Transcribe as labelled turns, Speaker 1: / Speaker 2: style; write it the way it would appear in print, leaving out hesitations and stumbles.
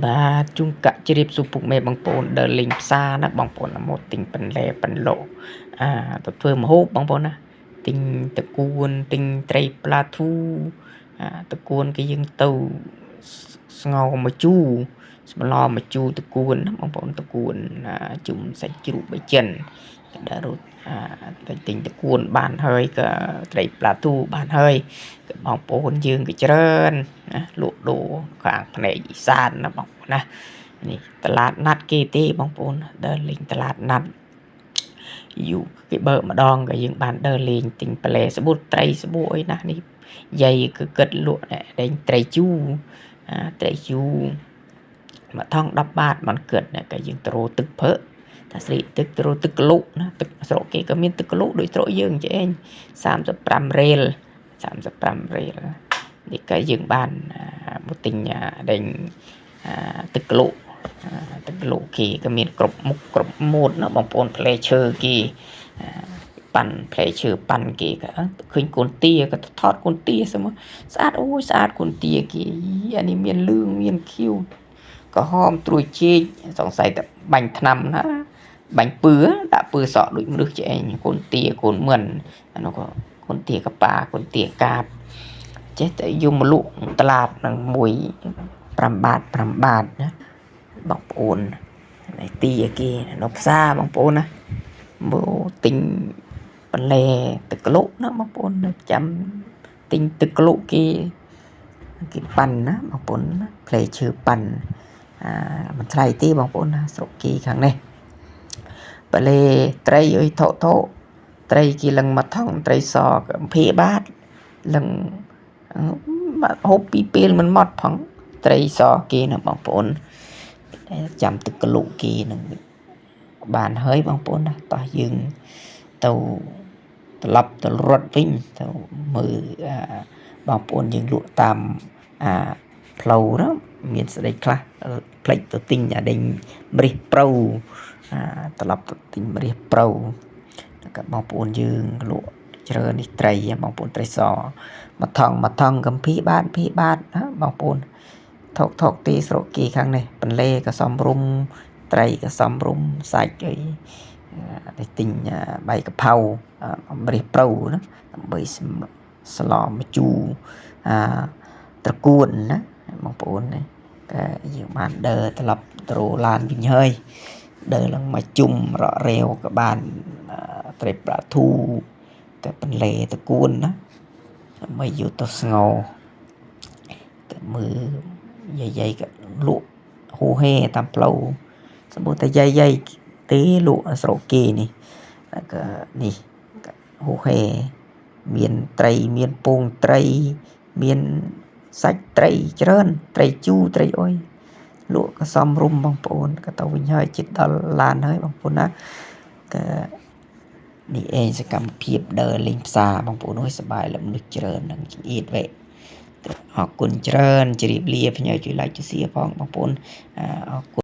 Speaker 1: បាទជុំកាក់ជ្រាបសួរពុកម៉ែបងប្អូនដើរលេងផ្សារណាបងប្អូនណាមកទិញបន្លែបន្លក់អាទៅធ្វើម្ហូបបងប្អូនណាទិញតកួនទិញត្រីប្លាធូអាតកួនគេយើងទៅស្ងោរម្ជូរសម្លម្ជូរតកួនណាបងប្អូនតកួនជុំសាច់ជ្រូកបីចិនដែលរត់អាទិញតកួនបានហើយក៏ត្រីប្លាធូបានហើយក៏បងប្អូនយើងក៏ច្រើនណាលក់ដូរខាងផ្នែកອີសានណាបងប្អូនណានេះតឡាតណាត់គេទេបងប្អូនដើរលេងតឡាតណាត់យូរគេបើកម្ដងក៏យើងបានដើរលេងទិញបន្លែស្បូតត្រីស្បូអីណានេះយាយគឺគិតលក់ដេញត្រីជូរត្រីជូរមួយថង10បាតមិនគិតក៏យើងទៅរោទឹកភើថាស្រីទឹកទៅរោទឹកកលុណាទឹកស្រុកគេក៏មានទឹកកលុដូចស្រុកយើងចេះឯង35រៀល35រៀលនេះក៏យើងបានមកទិញដេញទឹកកលុទឹកកលុគេក៏មានគ្រប់មុខគ្រប់ម៉ូតណាបងប្អូនផ្លែឈើគេប៉ាន់ផ្លែឈើប៉ាន់គេក៏ឃើញកូនទាក៏ថតកូនទាស្មើស្អាតអូយស្អាតកូនទាគេអានេះមានលឿងមានខៀវក្រហមត្រួយចេកសង្ស័យតែបាញ់ថ្នាំណាបាញ់ពឿដាក់ពឿសក់ដូចមនុស្សចេះឯងកូនទាកូនមិនអានោះក៏កូនទាកប៉ាកូនទាកាបចេះតែយកមកលក់តឡាតនឹងមួយ5បាត5បាតណាបងប្អូននេះទីគេនៅផ្សារបងប្អូនណាមកទិញបន្លែទឹកក្លុកណាបងប្អូនចាំទិញទឹកក្លុកគេគេប៉ាន់ណាបងប្អូនផ្លែឈើប៉ាន់មិនថ្លៃទេបងប្អូនណាស្រុកគេខាងនេះបន្លែត្រីអុយថោថោត្រីគេលឹងមួយថងត្រីស20បាតលឹងហូបពីពេលមិនម៉ត់ផងត្រីសគេណាបងប្អូនចាំទឹកកលុគេនឹងបានហើយបងប្អូនណាតោះយើងទៅត្រឡប់ទៅរត់វិញទៅមើលបងប្អូនយើងលក់តាមអាផ្លូវណាមានស្ដីខ្លះផ្លេចទៅទិញអាដេញម្រះប្រូត្រឡប់ទៅទិញម្រះប្រូក៏បងប្អូនយើងលក់ច្រើននេះត្រីបងប្អូនត្រីសមួយថងមួយថងកំភីបាតភីបាតណាបងប្អូនថោកថោកទីស្រុកគេខាងនេះបន្លែក៏សំរុំត្រីក៏សំរុំសាច់អីទៅទិញបាយកផៅម្រះប្រូណាដើម្បីស្លម្ជូរត្រកួនណាបងប្អូនណាក៏យើងបានដើរត្រឡប់ទៅឡានវិញហើយដើរឡើងមកជុំរករាវក៏បានត្រីប្រាធូតែបន្លែត្រកួនណាដើម្បីយកទៅស្ងោរតែមើលយាយៗក៏លក់ហូហេតាមផ្លូវសម្បូរតែយាយៗទេលក់ស្រុកគេនេះក៏នេះហូហេមានត្រីមានពងត្រីមានសាច់ត្រីច្រើនត្រីជូរត្រីអុយលក់ក៏សំរុំបងប្អូនក៏ទៅវិញហើយជិតដល់ឡានហើយបងប្អូនណាក៏នេះឯងសកម្មភាពដើរលេងផ្សារបងប្អូនអើយសប្បាយលំនឹកច្រើននឹងចង្អៀតវេអរគុណច្រើនជម្រាបលាភ្ញៀវជួយ like ជួយ share ផងបងប្អូនអរគុណ។